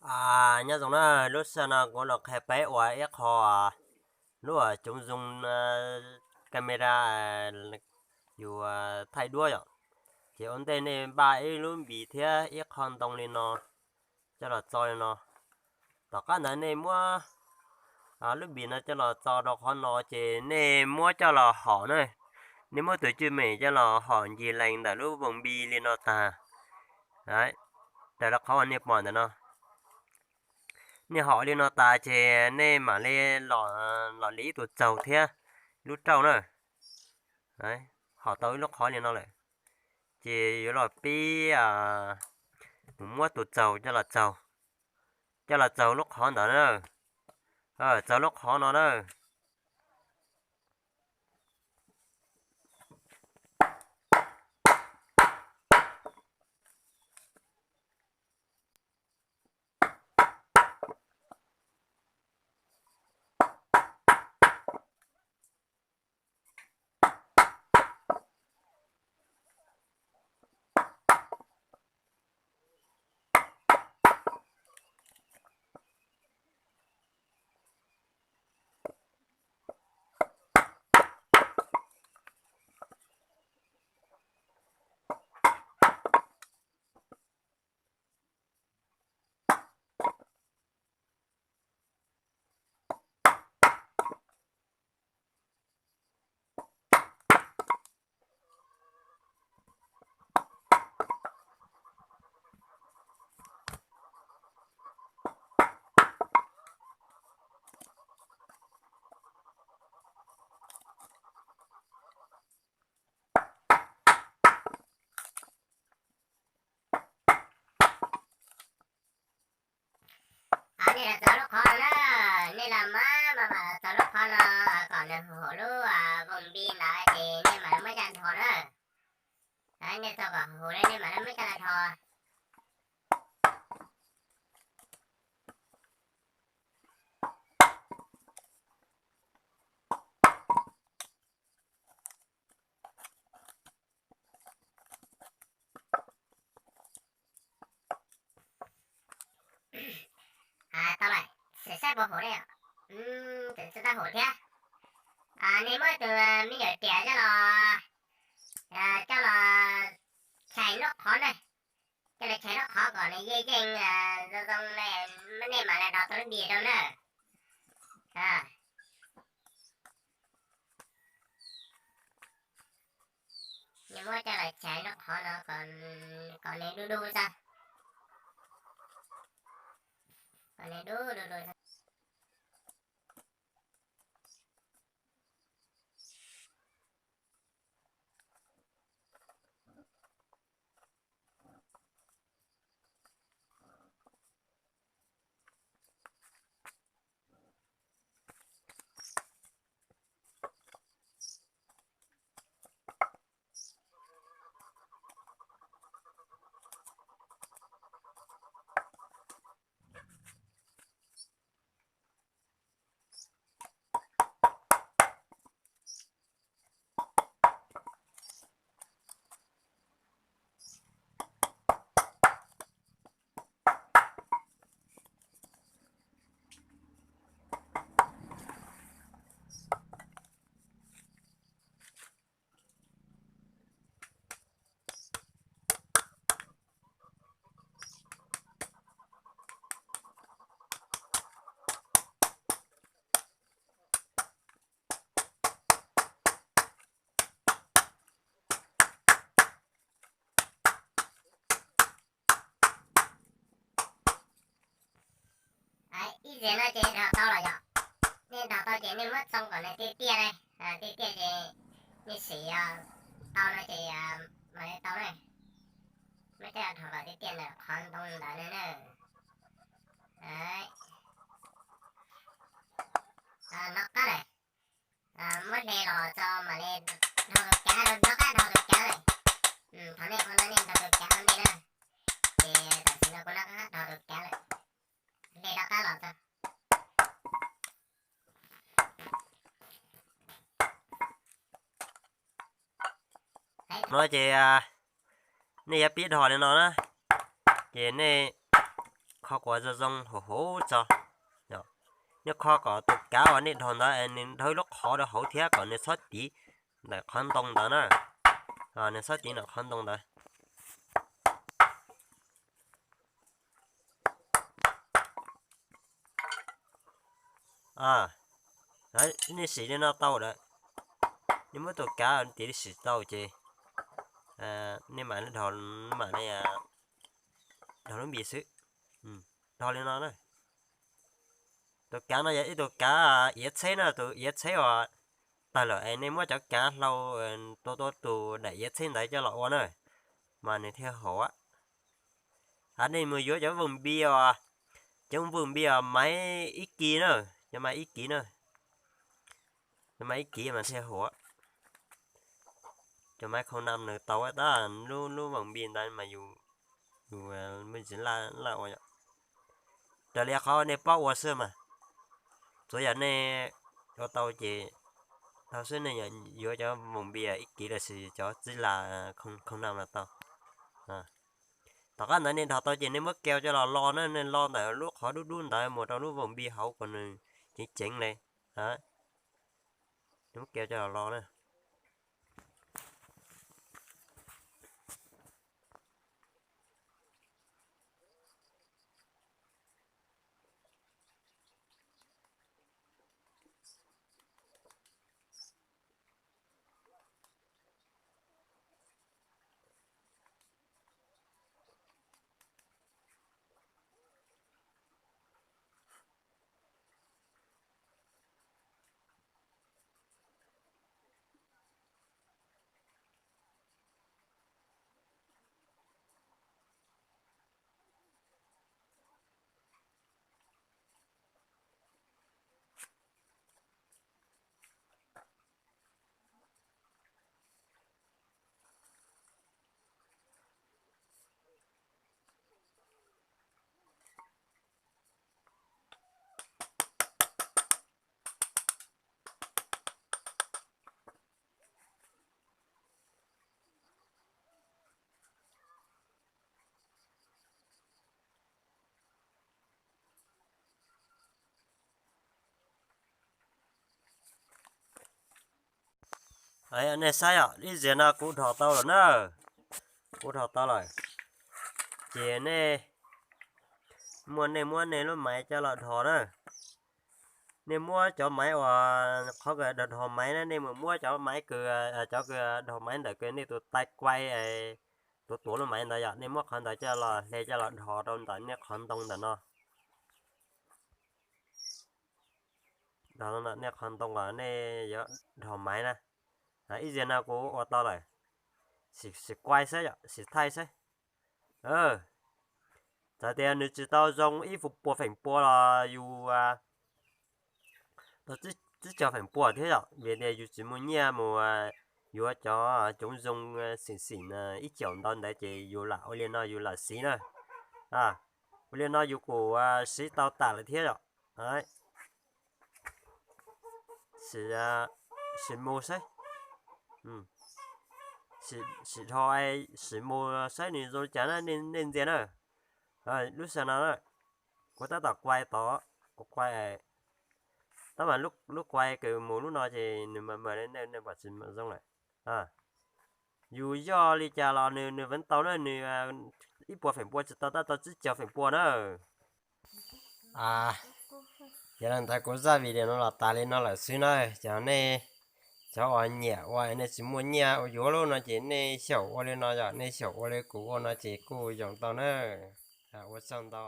Nyob zoo na, lub sij hawm no kuv los qhia peb ua ib qho lub coob zoom camera yus thaij duab yom. Ces ua ntej nej npaj ib lub npis thiab ib qho ntoo li no coj los txo li no. Tom qab ntawd nej muab lub npis no coj los txo rau qhov no ces nej muab coj los hom na. Nej muab tus cwj mem coj los hom ncig lees ntawm lub voos npis li no tag, raws li qhov uas nej pom ntawm no. Nej hom li no tas ces nej mam li los lis ib tug txaug thiab lub rauj na. Hom tau ib lub qhov li no lawm ces yuav los pib mus muab tus txaug coj los txaug, coj los txaug lub qhov ntawd na, txaug lub qhov no na. Nej los txaug lub qhov no na, nej los maj mam los txaug lub qhov no kom nws haum lub voos npis ntawd ces nej mam li muab coj nrho na. Nej txaug kom haum li nej mam li muab coj los nrho. Tau lawm, saib puas haum ne. Tseem tsis tau haum thiab. Nej muab tus me nyuam riam coj los, coj los tshais lub qhov na, coj los tshais lub qhov kom nws yeej yeej zoo zoo, nej mam li nrog tau lub npis rau na. Nej muab coj los tshais lub qhov no kom nws du du xwb, kom nws du du du xwb. Ib zeg no ces nrog tau los yom. Nej nrog tau ces nej muab txoo kom nws tiaj tiaj ne, tiaj tiaj ces nej sim tau no ces mam li tau ne. Muab coj rho kom tiaj tiaj ntawm qhov ntoo ntawd ne na. Nov qab lawm, muab hle los tso mam li dhau tus kav, nov qab dhau tus kav lawm. Thaum nej ua no nej nrog tus kav ua ntej na, ces tam sim no kuv nov qab dhau tus kav lawm, hle nov qab los tso. No ces nej yuav pib dhos li no na, ces nej qhov quav zoo zoo huv huv tso. Nej kho kom tus kav uas nej dhos ntawd nws dhau ib lub qhov rau hauv thiab kom nws txhob tiv ntawm qhov ntoo ntawd na. Nws txhob tiv ntawm qhov ntoo ntawd. Nej sim li no tau lawm. Nej muab tus kav tiv li sim tau ces nej mam, mam dhos lub npi xwb. Dhos li no na. Tus kav no yog ib tug kav iav txheb na, tus iav txheb uas tawg lawm es nej muab cov kav hlau tua tua tus daim iav txheb ntawd coj los ua na, mas nws thiaj haum. Hos nej mus yuav cov voos npi os, cov voos npi os maiv ib kis na, cov maiv ib kis na, cov maiv ib kis mas thiaj haum. Cov maiv khoo nam nws tau tab lub, lub voos npi ntawd mas yus, yus muaj ntsis laj ua yom. Raws li qhov nej paub ua xwb mas, tsuav yog nej ua tau ces tau xwb, nej yuav cov voos npi ib kis los sis cov txib las khoo nam los tau. Tom qab ntawd nej dhos tau ces nej muab keo coj los lo na, nej lo ntawm lub qhov dub dub ntawd mus rau lub voos npi hauv kom nws ceev ceev li. Muab keo coj los lo na. Nej saib os, ib zaug no kuv dhos tau lawm na, kuv dhos tau lawm. Ces nej muab, nej muab nej lub maiv coj los dhos na. Nej muab cov maiv uas qhov kws dhos maiv na, nej mus muab cov maiv kws, cov kws dhos maiv ntawm kws nej tus tais kuai tuav tuav lub maiv ntawd yom, nej muab qhov ntawd coj los hle coj los dhos rau ntawm nej qhov ntoo ntawm no. Nej qhov ntoo uas nej yuav dhos maiv na. Ib zaug no kuv ua tau lawm, sim kuai xwb yom, sim thaij xwb. Txawm tias nws tsis tau zoo ib puas feem pua los yus tau tsib caug feem pua thiab yom, vim tias yus tsis muaj nyiaj mus yuav cov coob zoo xim xim ib caum ntau ntawd ces yus lam ua li no yus lam siv na. Ua li no yus kuj siv tau tas lawm thiab yom. Sim mus saib, sim dhos, sim mus saib nws zoo li cas na nej ntxias na. Lub sij hawm no kuv tab tom kuai tod, kuv kuai, tab mas lub kuai kws mus lub no ces nws mas mas li nej pom tsis zoo lawm. Yus yoj li cas los nws nws vam tau na, nws ib puas feem pua tsis tau, tab tau tsib caug feem pua na. Yog li ntawd kuv zaj video no los tas li no lawm xwb na. Cov nej, cov uas nyiam ua nej tsis muaj nyiaj ua yuav lub no ces nej xyaum ua li no yom, nej xyaum ua li kuv ua no ces kuj yoos tau na. Ua tsaug ntau.